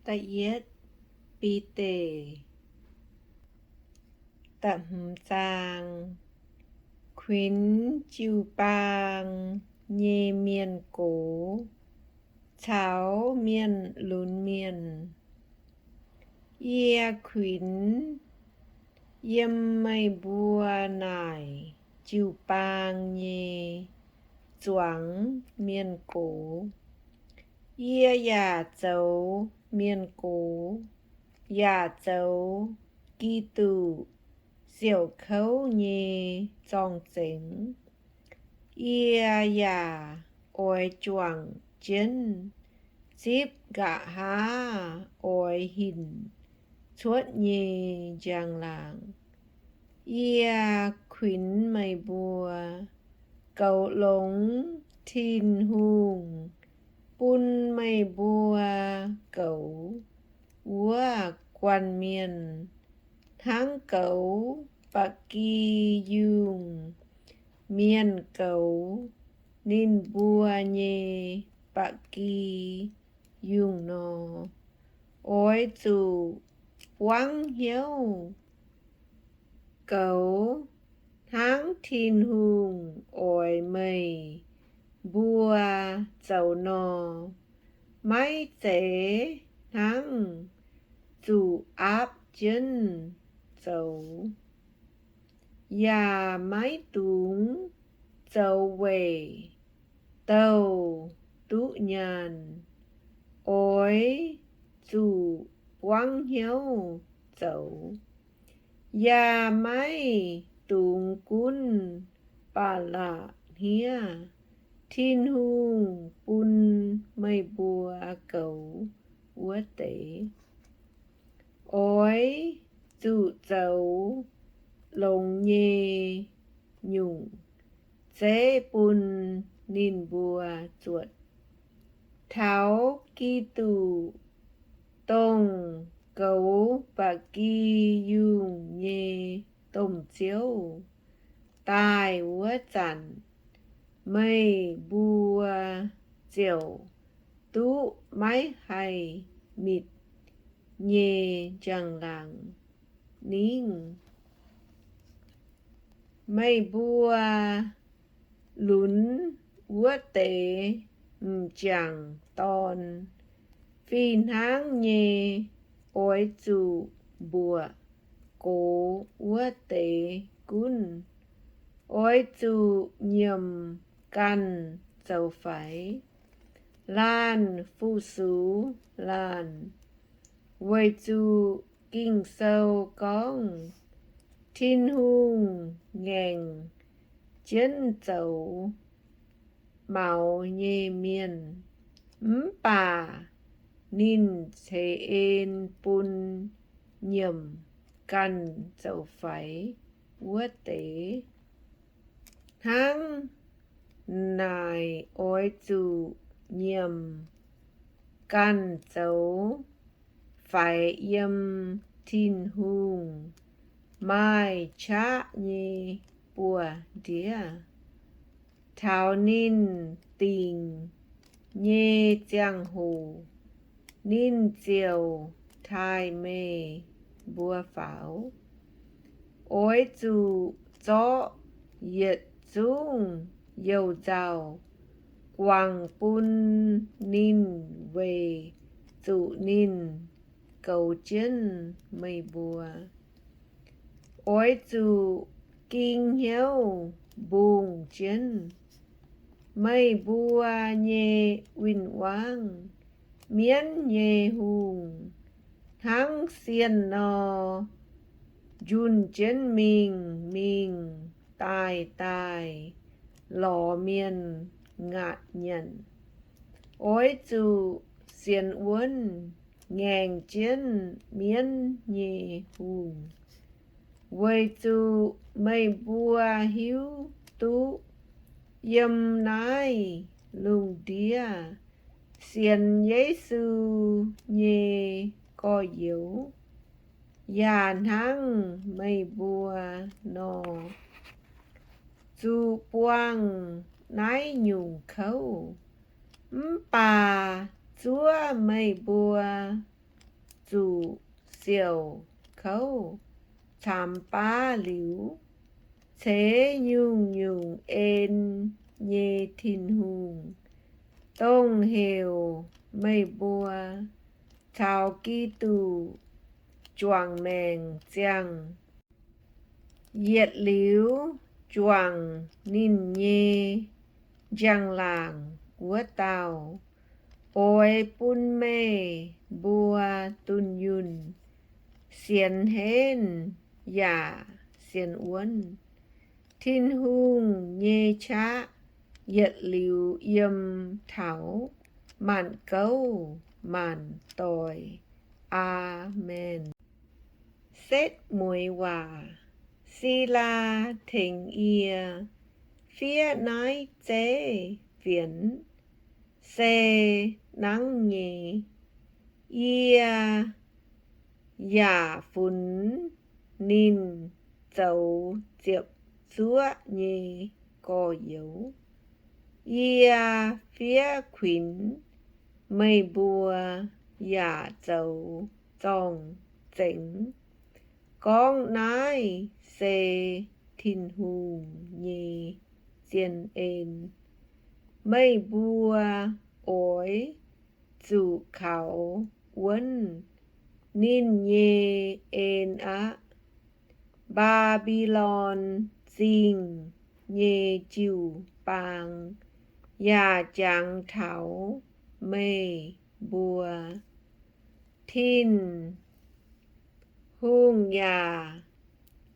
Da'yietv Bide, da'hmz zaang. Kuinx jiu-baang nyei mienh gox caux mienh lunx mienh. Yie kuinx yiem meih mbuo naaic jiu-baang nyei zuangx mienh gox. Yie yaac zoux mienh gox, yaac zoux Giduc ziouc kouv nyei zorng-zengx. Yie yaac oix juangc jienv zipv nqa'haav oix hinc cuotv nyei njang-laangc. Yie kuinx meih mbuo goux longx Tin-Hungh bun meih mbuo goux wuov guanh mienh, hnangv goux ba'gi yungh mienh goux ninh mbuo nyei ba'gi yungh nor. Oix zuqc buangv hnyouv goux hnangv Tin-Hungh oix meih mbuo zoux nor, maiv zeiz hnangv zuqc aapv jienv zoux, yaac maiv dungx zoux weic douh duqv nyaanh. Oix zuqc buangv hnyouv zoux, yaac maiv dungx gunv ba'laqc hniev Tin-Hungh bun meih mbuo goux wuov deix. Oix zuqc zoux longx nyei nyungc zeiv bun ninh mbuo zuotc. Taux Giduc, dongh goux ba'gi yungh nyei domh Ziouv, daaih wuov zanc, meih mbuo ziouc duqv maiv haih mitc nyei njang-laangc ningv. Meih mbuo lunx wuov deix m'jangc dorn fih hnangv nyei oix zuqc mbuoqc gox wuov deix gunv. Oix zuqc nyiemc ganh zoux faix. Laanh fu-sux laanh, weic zuqc Ging-Sou gorngv, Tin-Hungh ngaengc jienv zoux maux nyei mienh, mv baac ninh ceix en bun nyiemc ganh zoux faix wuov deix. Hnangv naaic oix zuqc nyiemc ganh zoux faix yiem Tin-Hungh maaih qaqv nyei buoz-ndiev. Taux ninh dingc nyei ziangh hoc, ninh ziouc taaih meih mbuo faaux. Oix zuqc zorqv yietc zungv you-nzauh guangc bun ninh weic zuqc ninh goux jienv meih mbuo. Oix zuqc ging hnyouv mbungh jienv meih mbuo nyei win-wangv, mienv nyei hungh, hnangv sienh nor, njunh jienv mingh mingh daaih daaih lorz mienh ngaatc nyanc. Oix zuqc sienx wuonv ngaengc jienv mienv nyei hungh, weic zuqc meih mbuo hiuv duqv yiem naaiv lungh ndiev sienx Yesu nyei gorx-youz yaac hnangv meih mbuo nor, zuqc buangh naaiv nyungc kouv. Mv baac zuov meih mbuo zuqc siouc kouv camx baav liuz, ceix nyungc-nyungc en nyei Tin-Hungh, dongh heuc meih mbuo caux Giduc juangc maengc ziangh, yietc liuz juangc ninh nyei njang-laangc wuov dauh, oix bun meih mbuo dunh yunh, sienx henv yaac sienx wuonv. Tin-Hungh nyei qaqv yietc liuz yiem taux maanc gouv maanc doic. Aamen. Setv mueiz waac. Silaa tengx yie fiev naaiv zeiv fienx se nangv nyei. Yie yaac funx ninh zoux ziepc zuoqv nyei gorx-youz. Yie fiev kuinx meih mbuo yaac zoux zorng-zengx. Gorngv naaiv se Tin-Hungh nyei zien en. Meih mbuo oix zuqc kaux wuonv ninh nyei en aqv. Mbaa^mbi^lon Zingh nyei jiu-baang yaac jangx taux meih mbuo. Tin-Hungh yaac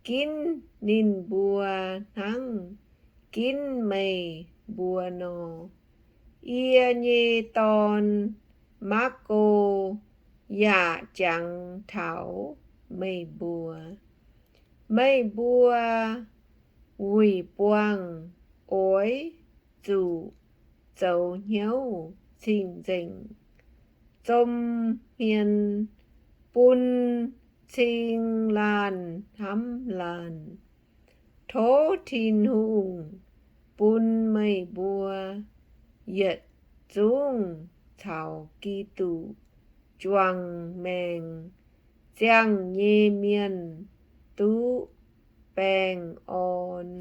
ginv ninh mbuo hnangv ginv meih mbuo nor. Yie nyei dorn, Maako, yaac jangx taux meih mbuo. Meih mbuo wuic buangh oix zuqc zoux hnyouv cing-nzengc, zom hmien bun cing laanh hnamv laanh. Tov Tin-Hungh bun meih mbuo yietc zungv caux Giduc juangc maengc ziangh nyei mienh duqv baengh orn.